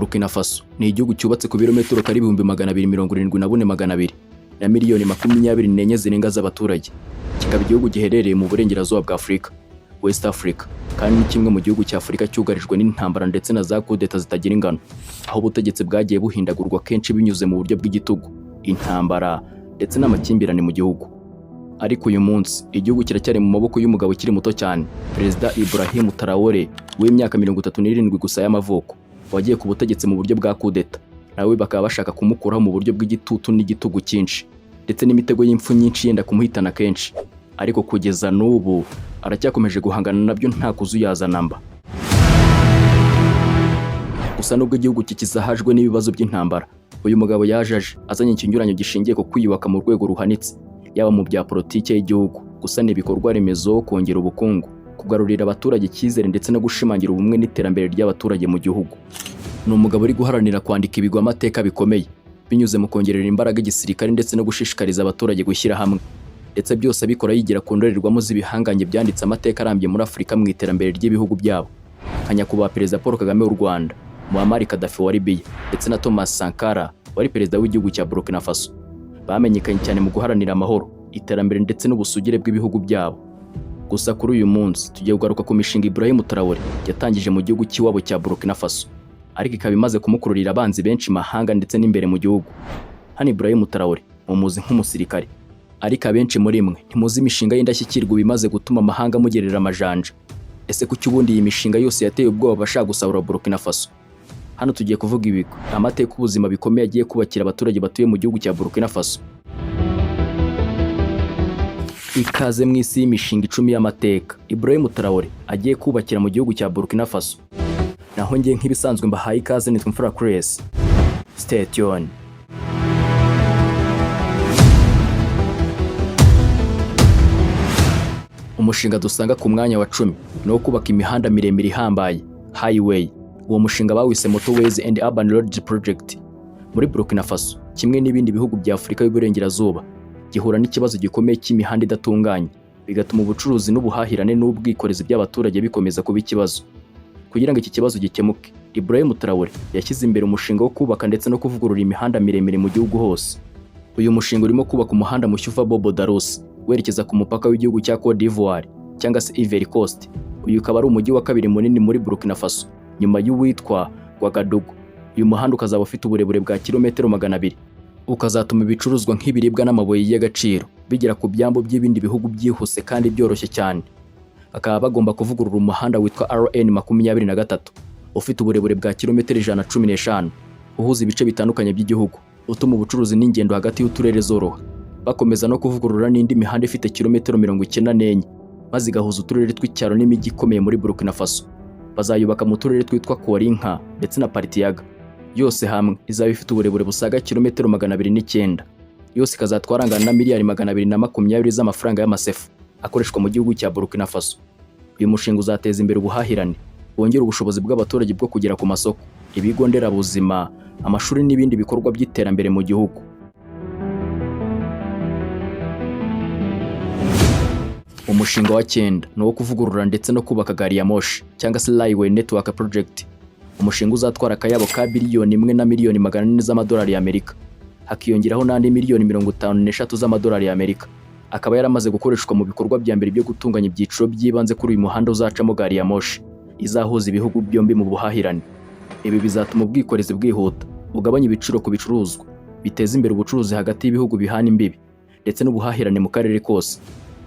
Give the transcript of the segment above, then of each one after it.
Burkina Faso ni igihugu cyubatse ku birometero kari 274,200 na miliyoni 24 zirenga z'abaturage. Kikaba igihugu giherereye mu burengerazuba bwa Afurika, West Africa, kandi ni kimwe mu gihugu cya Afurika cyugarijwe n'intambara ndetse na za kudeta zitagira ingano, aho ubutegetsi bwagiye buhindagurwa kenshi binyuze mu buryo bw'igitugu, intambara ndetse n'amakimbirane mu gihugu. Ariko uyu munsi igihugu kiracyari mu maboko y'umugabo ukiri muto cyane, Perezida Ibrahim Traore w'imyaka 37 gusa y'amavuko, wagiye ku butegetsi mu buryo bwa kudeta. Nawe bakaba bashaka kumukuraho mu buryo bw'igitutu n'igitugu cyinshi, ndetse n'imitego y'impfu nyinshi yenda kumuhitana kenshi. Ariko kugeza n'ubu aracyakomeje guhangana nabyo nta kuzuyaza namba. Gusa nubwo igihugu kikizahajwe n'ibibazo by'intambara, uyu mugabo yaje aje azanye ikinyuranyo gishingiye ku kwiyubaka mu rwego ruhanitse, yaba mu bya politiki y'igihugu, gusana ibikorwa remezo, kongera ubukungu, kugarurira abaturage icyizere ndetse no gushimangira ubumwe n'iterambere ry'abaturage mu gihugu. Ni umugabo uri guharanira kwandika ibigwi amateka bikomeye binyuze mu kongerera imbaraga igisirikare ndetse no gushishikariza abaturage gushyira hamwe, ndetse byose abikora yigira ku ndorerwamo z'ibihangange byanditse amateka arambye muri Afurika mu iterambere ry'ibihugu byabo, nka Nyakubahwa Perezida Paul Kagame w'u Rwanda, Muammar Gaddafi wa Libya ndetse na Thomas Sankara wari perezida w'igihugu cya Burkina Faso. Bamenyekanye cyane mu guharanira amahoro, iterambere ndetse n'ubusugire bw'ibihugu byabo. Gusa kuri uyu munsi tugiye kugaruka ku mishinga Ibrahim Traore yatangije mu gihugu cy'iwabo cya Burkina Faso, ariko ikaba imaze kumukururira abanzi benshi mahanga ndetse n'imbere mu gihugu. Hano Ibrahim Traore mumuzi nk'umusirikare, ariko abenshi muri mwe ntimuzi imishinga y'indashyikirwa bimaze gutuma amahanga amugerera amajanja. Ese kuki ubundi iyi mishinga yose yateye ubwoba abashaka gusahura Burkina Faso? Hano tugiye kuvuga ibigwi, amateka, ubuzima bikomeye agiye kubakira abaturage batuye mu gihugu cya Burkina Faso. Ikaze mu isi y'imishinga 10 y'amateka Ibrahim Traore agiye kubakira mu gihugu cya Burkina Faso. Naho njye nk'ibisanzwe mbahaye ikaze, nitwa Mfura Chris. Stay tuned. Umushinga dusanga ku mwanya wa 10 ni uwo kubaka imihanda miremire ihambaye, highway. Uwo mushinga bawise Motorways and Urban Roads Project. Muri Burkina Faso, kimwe n'ibindi bihugu bya Afurika y'Uburengerazuba, gihura n'ikibazo gikomeye cy'imihanda idatunganye, bigatuma ubucuruzi n'ubuhahirane n'ubwikorezi by'abaturage bikomeza kuba ikibazo. Kugira ngo iki kibazo gikemuke, Ibrahim Traore yashyize imbere umushinga wo kubaka ndetse no kuvugurura imihanda miremire mu gihugu hose. Uyu mushinga urimo kubaka umuhanda mushya uva Bobo Dioulasso werekeza ku mupaka w'igihugu cya Cote d'Ivoire cyangwa se Ivory Coast. Uyu ukaba ari umujyi wa kabiri munini muri Burkina Faso nyuma y'uwitwa Ouagadougou. Uyu muhanda ukazaba ufite uburebure bwa kilometero 200, ukazatuma ibicuruzwa nk'ibiribwa n'amabuye y'agaciro bigera ku byambu by'ibindi bihugu byihuse kandi byoroshye cyane. Bakaba bagomba kuvugurura umuhanda witwa RN 23 ufite uburebure bwa kilometero 115, uhuza ibice bitandukanye by'igihugu, utuma ubucuruzi n'ingendo hagati y'uturere zoroha. Bakomeza no kuvugurura n'indi mihanda ifite kilometero 94, maze igahuza uturere tw'icyaro n'imijyi ikomeye muri Burkina Faso. Bazayubaka mu turere twitwa Korinka ndetse na Partiyaga. Yose hamwe izaba ifite uburebure busaga kilometero 209. Yose ikazatwara angana na miliyari 220 z'amafaranga y'amasefa akoreshwa mu gihugu cya Burkina Faso. Uyu mushinga uzateza imbere ubuhahirane, wongere ubushobozi bw'abaturage bwo kugera ku masoko, ibigo nderabuzima, amashuri n'ibindi bikorwa by'iterambere mu gihugu. Umushinga wa cyenda ni uwo kuvugurura ndetse no kubaka gari ya moshi cyangwa se Railway Network Project. Umushinga uzatwara akayabo ka biliyoni 1 na miliyoni 400 z'amadolari y'Amerika, hakiyongeraho n'andi miliyoni 53 z'amadolari y'Amerika, akaba yaramaze gukoreshwa mu bikorwa bya mbere byo gutunganya ibyiciro by'ibanze kuri uyu muhanda uzacamo gari ya moshi izahuza ibihugu byombi mu buhahirane. Ibi bizatuma ubwikorezi bwihuta, bugabanya ibiciro ku bicuruzwa, biteza imbere ubucuruzi hagati y'ibihugu bihana imbibi ndetse n'ubuhahirane mu karere kose.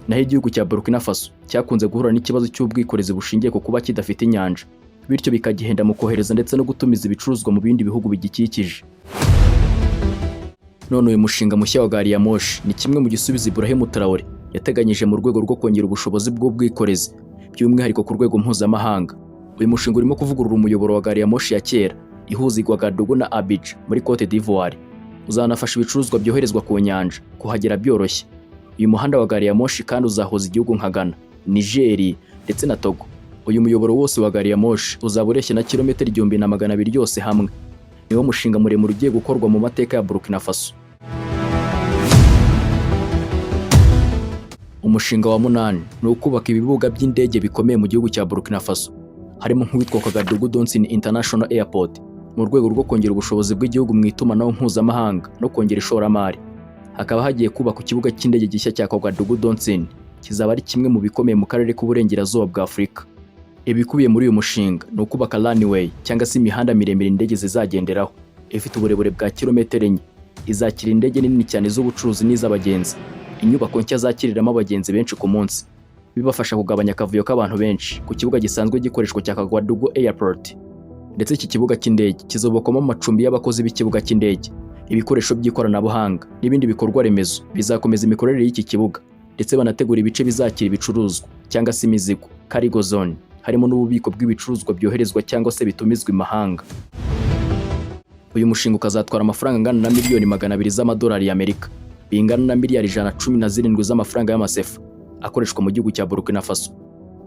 Naho igihugu cya Burkina Faso cyakunze guhura n'ikibazo cy'ubwikorezi bushingiye ku kuba kidafite inyanja, bityo bikagihenda mu kohereza ndetse no gutumiza ibicuruzwa mu bindi bihugu bigikikije. None uyu mushinga mushya wa gari ya moshi ni kimwe mu gisubizo Ibrahim Traore yateganyije mu rwego rwo kongera ubushobozi bw'ubwikorezi, by'umwihariko ku rwego mpuzamahanga. Uyu mushinga urimo kuvugurura umuyoboro wa gari ya moshi ya kera ihuza Ouagadougou na Abidjan muri Cote d'Ivoire. Uzanafasha ibicuruzwa byoherezwa ku nyanja kuhagera byoroshye. Uyu muhanda wa gari ya moshi kandi uzahuza igihugu nka Ghana, Niger ndetse na Togo. Uyu muyoboro wose wa gari ya moshi uzaba ureshya na kilometero 1200 yose hamwe. Niwo mushinga muremure ugiye gukorwa mu mateka ya Burkina Faso. Umushinga wa munani ni ukubaka ibibuga by'indege bikomeye mu gihugu cya Burkina Faso, harimo nk'uwitwa Ouagadougou Donsin International Airport. Mu rwego rwo kongera ubushobozi bw'igihugu mu itumanaho mpuzamahanga no kongera ishoramari, hakaba hagiye kubakwa ikibuga cy'indege gishya cya Ouagadougou Donsin, kizaba ari kimwe mu bikomeye mu karere k'uburengerazuba bwa Afurika. Ibikubiye muri uyu mushinga ni ukubaka runway cyangwa se imihanda miremire indege zizagenderaho, ifite uburebure bwa kilometero 4, izakira indege nini cyane z'ubucuruzi n'iz'abagenzi, inyubako nshya zakiriramo abagenzi benshi ku munsi, bibafasha kugabanya akavuyo k'abantu benshi ku kibuga gisanzwe gikoreshwa cya Ouagadougou Airport. Ndetse iki kibuga cy'indege kizubakwamo amacumbi y'abakozi b'ikibuga cy'indege, ibikoresho by'ikoranabuhanga n'ibindi bikorwa remezo bizakomeza imikorere y'iki kibuga, ndetse banategura ibice bizakira ibicuruzwa cyangwa se imizigo, cargo zone, harimo n'ububiko bw'ibicuruzwa byoherezwa cyangwa se bitumizwa imahanga. Uyu mushinga ukazatwara amafaranga angana na miliyoni 200 z'amadolari y'Amerika, bingana na miliyari 117 z'amafaranga y'amasefa akoreshwa mu gihugu cya Burkina Faso.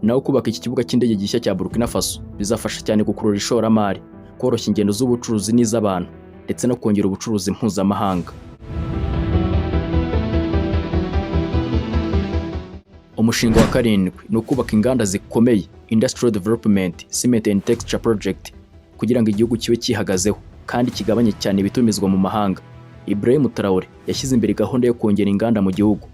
Naho kubaka iki kibuga cy'indege gishya cya Burkina Faso bizafasha cyane gukurura ishoramari, koroshya ingendo z'ubucuruzi n'iz'abantu, ndetse no kongera ubucuruzi mpuzamahanga. Umushinga wa karindwi ni ukubaka inganda zikomeye, Industrial Development Cement and Texture Project, kugira ngo igihugu kibe cyihagazeho kandi kigabanye cyane ibitumizwa mu mahanga. Ibrahim Traore yashyize imbere gahunda yo kongera inganda mu gihugu.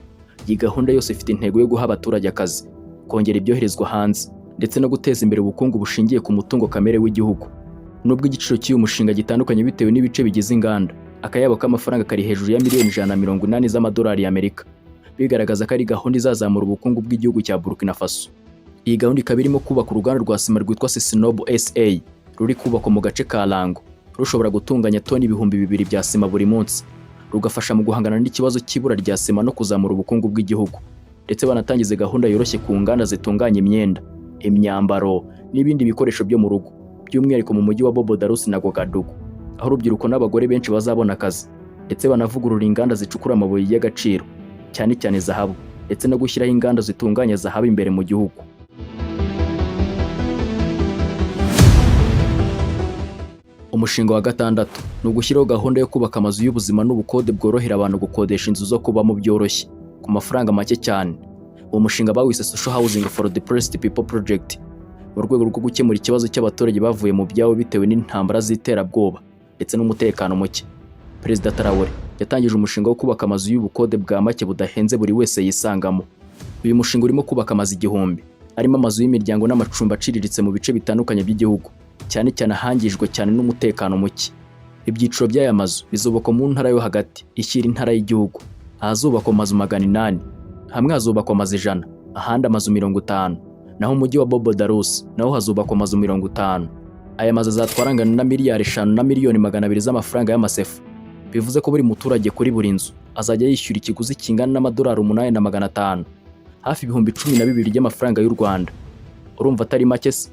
Iyi gahunda yose ifite intego yo guha abaturage akazi, kongera ibyoherezwa hanze, ndetse no guteza imbere ubukungu bushingiye ku mutungo kamere w'igihugu. Nubwo igiciro cy'uyu mushinga gitandukanye bitewe n'ibice bigize inganda, akayabo k'amafaranga kari hejuru ya miliyoni 180 z'amadolari y'Amerika, bigaragaza ko ari gahunda izazamura ubukungu bw'igihugu cya Burkina Faso. Iyi gahunda ikaba irimo kubaka uruganda rwa sima rwitwa Sisinobu SA, ruri kubakwa mu gace ka Lango, rushobora gutunganya toni 2000 bya sima buri munsi, rugafasha mu guhangana n'ikibazo cy'ibura rya sima no kuzamura ubukungu bw'igihugu. Ndetse banatangiza gahunda yoroshye ku nganda zitunganya imyenda, imyambaro n'ibindi bikoresho byo mu rugo, by'umwihariko mu mujyi wa Bobo Dioulasso na Ouagadougou, aho urubyiruko n'abagore benshi bazabona akazi. Ndetse banavugurura inganda zicukura amabuye y'agaciro, cyane cyane zahabu, ndetse no gushyiraho inganda zitunganya zahabu imbere mu gihugu. Umushinga wa gatandatu ni ugushyiraho gahunda yo kubaka amazu y'ubuzima n'ubukode bworohera abantu gukodesha inzu zo kubamo byoroshye ku mafaranga make cyane. Uwo mushinga bawise Social Housing for Depressed People Project, mu rwego rwo gukemura ikibazo cy'abaturage bavuye mu byabo bitewe n'intambara z'iterabwoba ndetse n'umutekano muke. Perezida Traore yatangije umushinga wo kubaka amazu y'ubukode bwa make budahenze buri wese yisangamo. Uyu mushinga urimo kubaka amazu 1000, arimo amazu y'imiryango n'amacumbi aciriritse mu bice bitandukanye by'igihugu, cyane cyane ahangijwe cyane n'umutekano muke. Ibyiciro by'aya mazu bizubakwa mu ntara yo hagati ishyira intara y'igihugu, ahazubakwa amazu 800, hamwe hazubakwa amazu 100, ahandi amazu 50, naho umujyi wa Bobo Dioulasso naho hazubakwa amazu 50. Aya mazu azatwara angana na miliyari 5 na miliyoni 200 z'amafaranga y'amasefa, bivuze ko buri muturage kuri buri nzu azajya yishyura ikiguzi kingana n'amadolari 8,500, hafi 12,000 by'amafaranga y'u Rwanda. Urumva atari make se?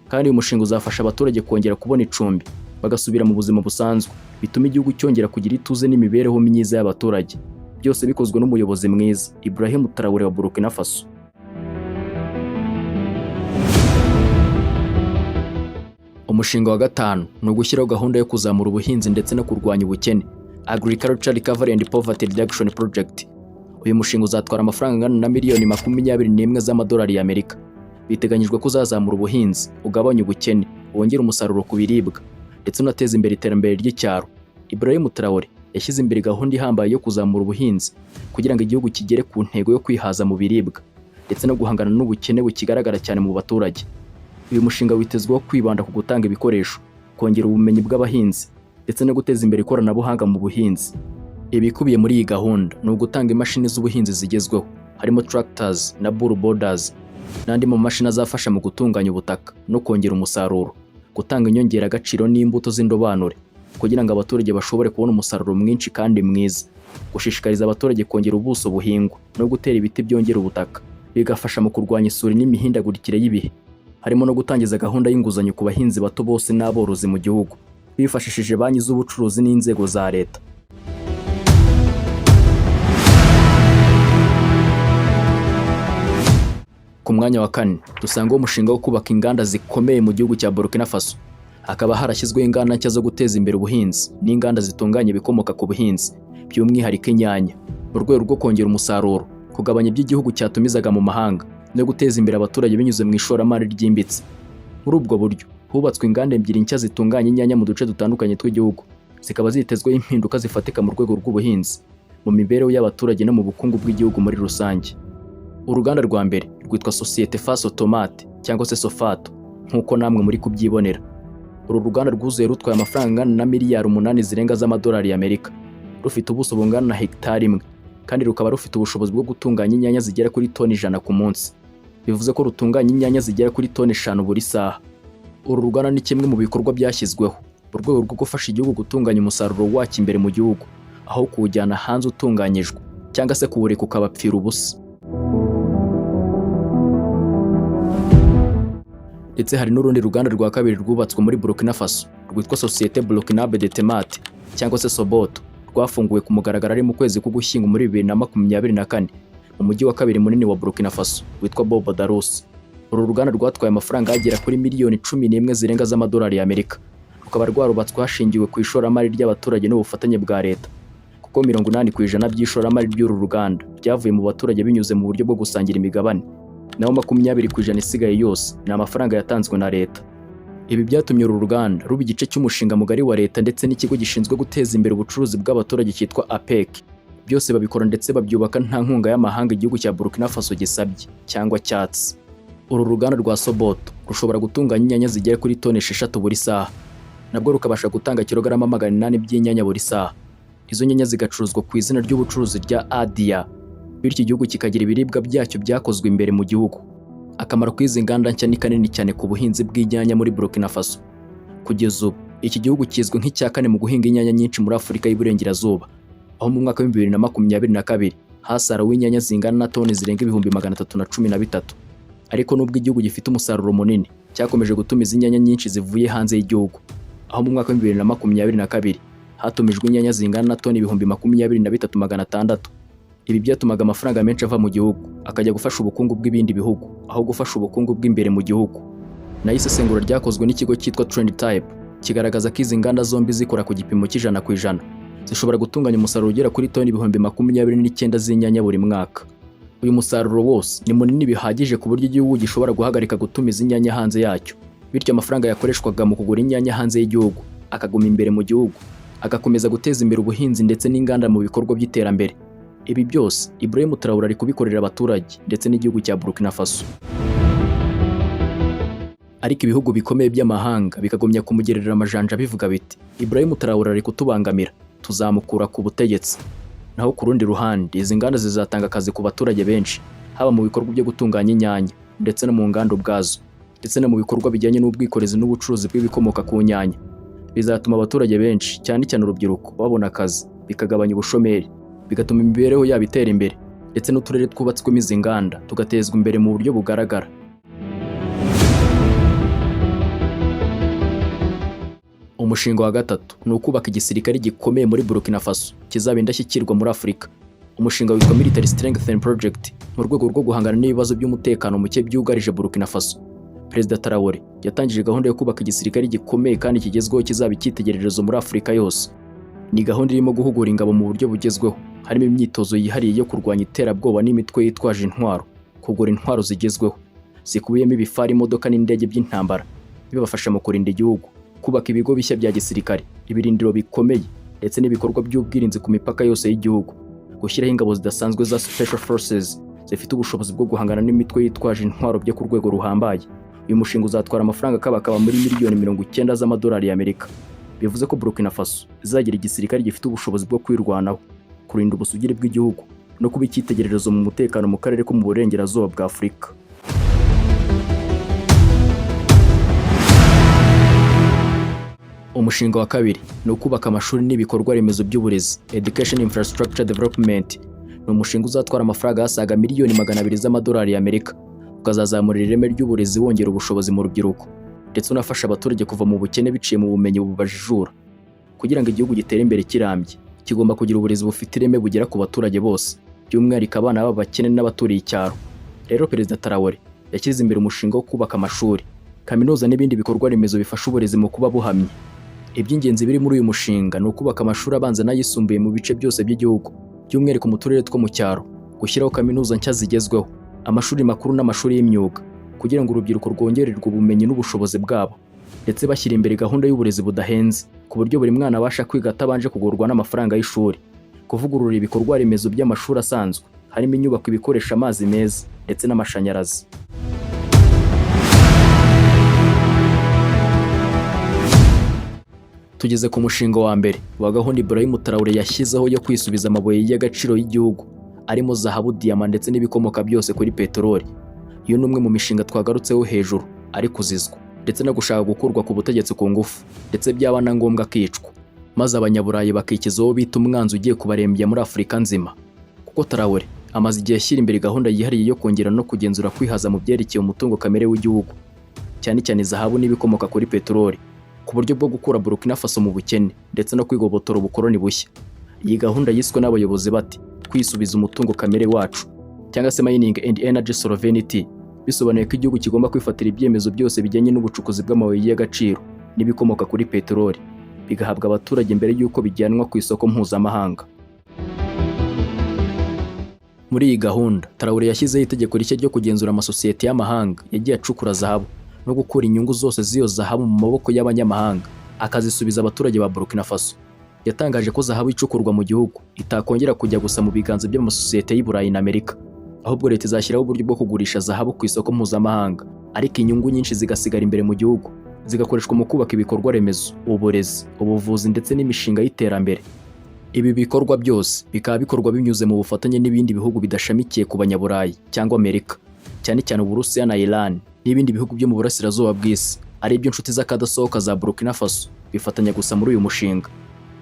Kandi uyu mushinga uzafasha abaturage kongera kubona icumbi, bagasubira mu buzima busanzwe, bituma igihugu cyongera kugira ituze n'imibereho myiza y'abaturage, byose bikozwe n'umuyobozi mwiza Ibrahim Traore wa Burkina Faso. Umushinga wa gatanu ni ugushyiraho gahunda yo kuzamura ubuhinzi ndetse no kurwanya ubukene, Agriculture Recovery and Poverty Reduction Project. Uyu mushinga uzatwara amafaranga angana na miliyoni 21 z'amadolari y'Amerika. Biteganyijwe ko uzazamura ubuhinzi, ugabanya ubukene, wongera umusaruro ku biribwa, ndetse unateza imbere iterambere ry'icyaro. Ibrahim Traore yashyize imbere gahunda ihambaye yo kuzamura ubuhinzi kugira ngo igihugu kigere ku ntego yo kwihaza mu biribwa ndetse no guhangana n'ubukene bukigaragara cyane mu baturage. Uyu mushinga witezweho kwibanda ku gutanga ibikoresho, kongera ubumenyi bw'abahinzi, ndetse no guteza imbere ikoranabuhanga mu buhinzi. Ibikubiye muri iyi gahunda ni ugutanga imashini z'ubuhinzi zigezweho, harimo tractors na bulldozers n'andi mu mashini azafasha mu gutunganya ubutaka no kongera umusaruro, gutanga inyongeragaciro n'imbuto z'indobanure kugira ngo abaturage bashobore kubona umusaruro mwinshi kandi mwiza, gushishikariza abaturage kongera ubuso buhingwa no gutera ibiti byongera ubutaka, bigafasha mu kurwanya isuri n'imihindagurikire y'ibihe, harimo no gutangiza gahunda y'inguzanyo ku bahinzi bato bose n'aborozi mu gihugu, bifashishije banki z'ubucuruzi n'inzego za leta. Ku mwanya wa kane dusanga umushinga wo kubaka inganda zikomeye mu gihugu cya Burkina Faso. Hakaba harashyizweho inganda nshya zo guteza imbere ubuhinzi n'inganda zitunganya ibikomoka ku buhinzi, by'umwihariko inyanya, mu rwego rwo kongera umusaruro, kugabanya ibyo igihugu cyatumizaga mu mahanga no guteza imbere abaturage binyuze mu ishoramari ryimbitse. Muri ubwo buryo Hubatswe inganda ebyiri nshya zitunganya inyanya mu duce dutandukanye tw'igihugu, zikaba zitezweho impinduka zifatika mu rwego rw'ubuhinzi, mu mibereho y'abaturage no mu bukungu bw'igihugu muri rusange. Uruganda rwa mbere rwitwa Sosiyete Faso Tomate cyangwa se Sofato, nk'uko namwe muri kubyibonera. Uru ruganda rwuzuye rutwaye amafaranga angana na miliyari 8 zirenga z'amadolari y'Amerika, rufite ubuso bungana na hegitari 1, kandi rukaba rufite ubushobozi bwo gutunganya inyanya zigera kuri toni 100 ku munsi. Bivuze ko rutunganya inyanya zigera kuri toni 5 buri saha. Uru ruganda ni kimwe mu bikorwa byashyizweho mu rwego rwo gufasha igihugu gutunganya umusaruro wacyo imbere mu gihugu, aho kuwujyana hanze utunganyijwe cyangwa se kuwureka ukabapfira ubusa. Ndetse hari n'urundi ruganda rwa kabiri rwubatswe muri Burkina Faso rwitwa Société Burkinabé de Tomate cyangwa se Soboto, rwafunguwe ku mugaragaro ari mu kwezi k'Ugushyingo muri 2024 mu mujyi wa kabiri munini wa Burkina Faso witwa Bobo Dioulasso. Uru ruganda rwatwaye amafaranga agera kuri miliyoni 11 zirenga z'amadolari y'Amerika, rukaba rwarubatswe hashingiwe ku ishoramari ry'abaturage n'ubufatanye bwa leta, kuko 80% by'ishoramari ry'uru ruganda ryavuye mu baturage binyuze mu buryo bwo gusangira imigabane, naho 20% isigaye yose ni amafaranga yatanzwe na leta. Ibi byatumye uru ruganda ruba igice cy'umushinga mugari wa leta ndetse n'ikigo gishinzwe guteza imbere ubucuruzi bw'abaturage cyitwa APEC. Byose babikora ndetse babyubaka nta nkunga y'amahanga igihugu cya Burkina Faso gisabye cyangwa cyatse. Uru ruganda rwa Soboto rushobora gutunganya inyanya zigera kuri toni 6 buri saha, nabwo rukabasha gutanga kilogarama 800 by'inyanya buri saha. Izo nyanya zigacuruzwa ku izina ry'ubucuruzi rya Adia, bityo igihugu kikagira ibiribwa byacyo byakozwe imbere mu gihugu. Akamaro k'izi nganda nshya ni kanini cyane ku buhinzi bw'inyanya muri Burkina Faso. Kugeza ubu iki gihugu kizwi nk'icya kane mu guhinga inyanya nyinshi muri Afurika y'Iburengerazuba, aho mu mwaka wa 2022 hasaruwe inyanya zingana na toni zirenga 313,000. Ariko nubwo igihugu gifite umusaruro munini, cyakomeje gutumiza inyanya nyinshi zivuye hanze y'igihugu, aho mu mwaka wa 2022 hatumijwe inyanya zingana na toni 23,600. Ibi byatumaga amafaranga menshi ava mu gihugu akajya gufasha ubukungu bw'ibindi bihugu aho gufasha ubukungu bw'imbere mu gihugu. Naho isesengura ryakozwe n'ikigo cyitwa Trend Type kigaragaza ko izi nganda zombi zikora ku gipimo cy'100%, zishobora gutunganya umusaruro ugera kuri toni 29,000 z'inyanya buri mwaka. Uyu musaruro wose ni munini bihagije ku buryo igihugu gishobora guhagarika gutumiza inyanya hanze yacyo, bityo amafaranga yakoreshwaga mu kugura inyanya hanze y'igihugu akaguma imbere mu gihugu, agakomeza guteza imbere ubuhinzi ndetse n'inganda mu bikorwa by'iterambere. Ibi byose Ibrahim Traoré ari kubikorera abaturage ndetse n'igihugu cya Burkina Faso. Ariko ibihugu bikomeye by'amahanga bikagumya kumugerera amajanja bivuga biti: "Ibrahim Traoré ari kutubangamira, tuzamukura ku butegetsi." Naho ku rundi ruhande, izi nganda zizatanga akazi ku baturage benshi, haba mu bikorwa byo gutunganya inyanya ndetse no mu nganda ubwazo, ndetse no mu bikorwa bijyanye n'ubwikorezi n'ubucuruzi bw'ibikomoka ku nyanya. Bizatuma abaturage benshi, cyane cyane urubyiruko, babona akazi, bikagabanya ubushomeri, bigatuma imibereho yabo itera imbere, ndetse n'uturere twubatswemo izi nganda tugatezwa imbere mu buryo bugaragara. Umushinga wa gatatu ni ukubaka igisirikare gikomeye muri Burkina Faso kizaba indashyikirwa muri Afurika. Umushinga witwa Military Strengthening Project. Mu rwego rwo guhangana n'ibibazo by'umutekano muke byugarije Burkina Faso, Perezida Traoré yatangije gahunda yo kubaka igisirikare gikomeye kandi kigezweho kizaba icyitegererezo muri Afurika yose. Ni gahunda irimo guhugura ingabo mu buryo bugezweho, harimo imyitozo yihariye yo kurwanya iterabwoba n'imitwe yitwaje intwaro, kugura intwaro zigezweho zikubiyemo ibifari, imodoka n'indege by'intambara bibafasha mu kurinda igihugu, kubaka ibigo bishya bya gisirikare, ibirindiro bikomeye ndetse n'ibikorwa by'ubwirinzi ku mipaka yose y'igihugu, gushyiraho ingabo zidasanzwe za Special Forces zifite ubushobozi bwo guhangana n'imitwe yitwaje intwaro byo ku rwego ruhambaye. Uyu mushinga uzatwara amafaranga akabakaba muri miliyoni 90 z'amadolari y'Amerika. Bivuze ko Burkina Faso izagira igisirikare gifite ubushobozi bwo kwirwanaho, kurinda ubusugire bw'igihugu no kuba icyitegererezo mu mutekano mu karere ko mu burengerazuba bwa Afurika. Umushinga wa kabiri ni ukubaka amashuri n'ibikorwa remezo by'uburezi, Education Infrastructure Development. Ni umushinga uzatwara amafaranga asaga miliyoni 200 z'amadolari y'Amerika, ukazazamura ireme ry'uburezi, wongera ubushobozi mu rubyiruko, ndetse unafasha abaturage kuva mu bukene biciye mu bumenyi bubajijura. Kugira ngo igihugu gitere imbere kirambye, kigomba kugira uburezi bufite ireme bugera ku baturage bose, by'umwihariko abana b'abakene n'abaturiye icyaro. Rero Perezida Traoré yashyize imbere umushinga wo kubaka amashuri, kaminuza n'ibindi bikorwa remezo bifasha uburezi mu kuba buhamye. Iby'ingenzi biri muri uyu mushinga ni ukubaka amashuri abanza n'ayisumbuye mu bice byose by'igihugu, by'umwihariko mu turere two mu cyaro, gushyiraho kaminuza nshya zigezweho, amashuri makuru n'amashuri y'imyuga, kugira ngo urubyiruko rwongererwe ubumenyi n'ubushobozi bwabo. Ndetse bashyira imbere gahunda y'uburezi budahenze, ku buryo buri mwana abasha kwiga atabanje kugurwa n'amafaranga y'ishuri, kuvugurura ibikorwa remezo by'amashuri asanzwe, harimo inyubako, ibikoresha amazi meza ndetse n'amashanyarazi. Tugeze ku mushinga wa mbere wa gahunda Ibrahim Traoré yashyizeho yo kwisubiza amabuye y'agaciro y'igihugu, arimo zahabu, diyama ndetse n'ibikomoka byose kuri peteroli. Iyo ni umwe mu mishinga twagarutseho hejuru, ari kuzizwa ndetse no gushaka gukurwa ku butegetsi ku ngufu, ndetse byaba na ngombwa akicwa, maze Abanyaburayi bakikiza uwo bita umwanzi ugiye kubarembya muri Afurika nzima. Kuko Traoré amaze igihe ashyira imbere gahunda yihariye yo kongera no kugenzura kwihaza mu byerekeye umutungo kamere w'igihugu, cyane cyane zahabu n'ibikomoka kuri peteroli, ku buryo bwo gukura Burkina Faso mu bukene ndetse no kwigobotora ubukoloni bushya. Iyi gahunda yiswe n'abayobozi bati "kwisubiza umutungo kamere wacu" cyangwa se "mining and energy sovereignty", bisobanuye ko igihugu kigomba kwifatira ibyemezo byose bijyanye n'ubucukuzi bw'amabuye y'agaciro n'ibikomoka kuri peteroli, bigahabwa abaturage mbere y'uko bijyanwa ku isoko mpuzamahanga. Muri iyi gahunda, Traoré yashyizeho itegeko rishya ryo kugenzura amasosiyete y'amahanga yagiye acukura zahabu no gukura inyungu zose z'iyo zahabu mu maboko y'abanyamahanga, akazisubiza abaturage ba Burkina Faso. Yatangaje ko zahabu icukurwa mu gihugu itakongera kujya gusa mu biganza by'amasosiyete y'i Burayi na Amerika, ahubwo leta izashyiraho uburyo bwo kugurisha zahabu ku isoko mpuzamahanga, ariko inyungu nyinshi zigasigara imbere mu gihugu, zigakoreshwa mu kubaka ibikorwa remezo, uburezi, ubuvuzi ndetse n'imishinga y'iterambere. Ibi bikorwa byose bikaba bikorwa binyuze mu bufatanye n'ibindi bihugu bidashamikiye ku Banyaburayi cyangwa Amerika, cyane cyane Uburusiya na Iran n'ibindi bihugu byo mu burasirazuba bw'isi, ari byo nshuti z'akadasohoka za Burkina Faso, bifatanya gusa muri uyu mushinga.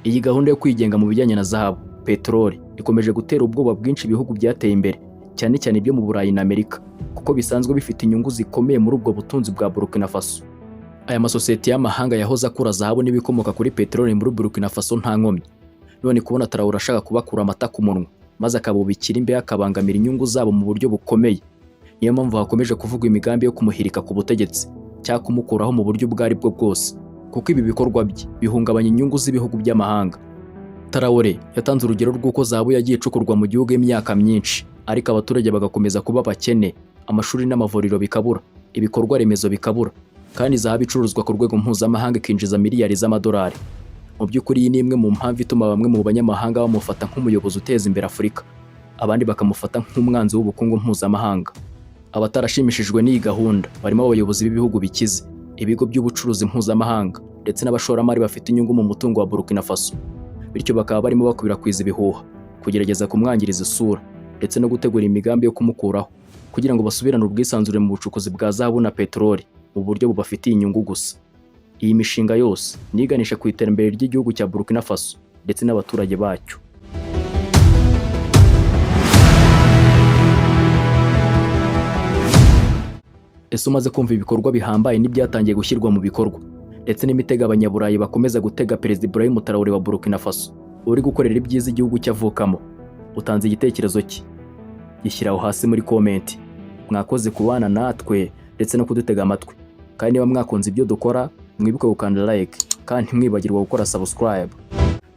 Iyi gahunda yo kwigenga mu bijyanye na zahabu, peteroli, ikomeje gutera ubwoba bwinshi ibihugu byateye imbere, cyane cyane ibyo mu Burayi na Amerika, kuko bisanzwe bifite inyungu zikomeye muri ubwo butunzi bwa Burkina Faso. Aya masosiyete y'amahanga yahoze akura zahabu n'ibikomoka kuri peteroli muri Burkina Faso nta nkomyi. None kubona Traoré ashaka kubakura amata ku munwa, maze akabubikira imbehe, akabangamira inyungu zabo mu buryo bukomeye. Niyo mpamvu hakomeje kuvugwa imigambi yo kumuhirika ku butegetsi cyangwa kumukuraho mu buryo ubwo ari bwo bwose, kuko ibi bikorwa bye bihungabanya inyungu z'ibihugu by'amahanga. Traoré yatanze urugero rw'uko zahabu yagiye icukurwa mu gihugu imyaka myinshi, ariko abaturage bagakomeza kuba abakene, amashuri n'amavuriro bikabura, ibikorwa remezo bikabura, kandi zahabu icuruzwa ku rwego mpuzamahanga ikinjiza miliyari z'amadolari. Mu by'ukuri, iyi ni imwe mu mpamvu ituma bamwe mu banyamahanga bamufata nk'umuyobozi uteza imbere Afurika, abandi bakamufata nk'umwanzi w'ubukungu mpuzamahanga. Abatarashimishijwe n'iyi gahunda barimo abayobozi b'ibihugu bikize, ibigo by'ubucuruzi mpuzamahanga ndetse n'abashoramari bafite inyungu mu mutungo wa Burkina Faso, bityo bakaba barimo bakwirakwiza ibihuha, kugerageza kumwangiriza isura ndetse no gutegura imigambi yo kumukuraho kugira ngo basubirane ubwisanzure mu bucukuzi bwa zahabu na peteroli mu buryo bubafitiye inyungu gusa. Iyi mishinga yose ni iganisha ku iterambere ry'igihugu cya Burkina Faso ndetse n'abaturage bacyo. Ese umaze kumva ibikorwa bihambaye n'ibyatangiye gushyirwa mu bikorwa, ndetse n'imitego Abanyaburayi bakomeza gutega Perezida Ibrahim Traoré wa Burkina Faso uri gukorera ibyiza igihugu cye avukamo, utanze igitekerezo cye? Gishyira aho hasi muri comment. Mwakoze kubana natwe ndetse no kudutega amatwi, kandi niba mwakunze ibyo dukora, mwibuke gukanda like kandi ntimwibagirwe gukora subscribe.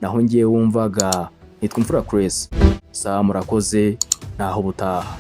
Naho ngiye wumvaga nitwa Imfura Chris. Sawa, murakoze, naho ubutaha.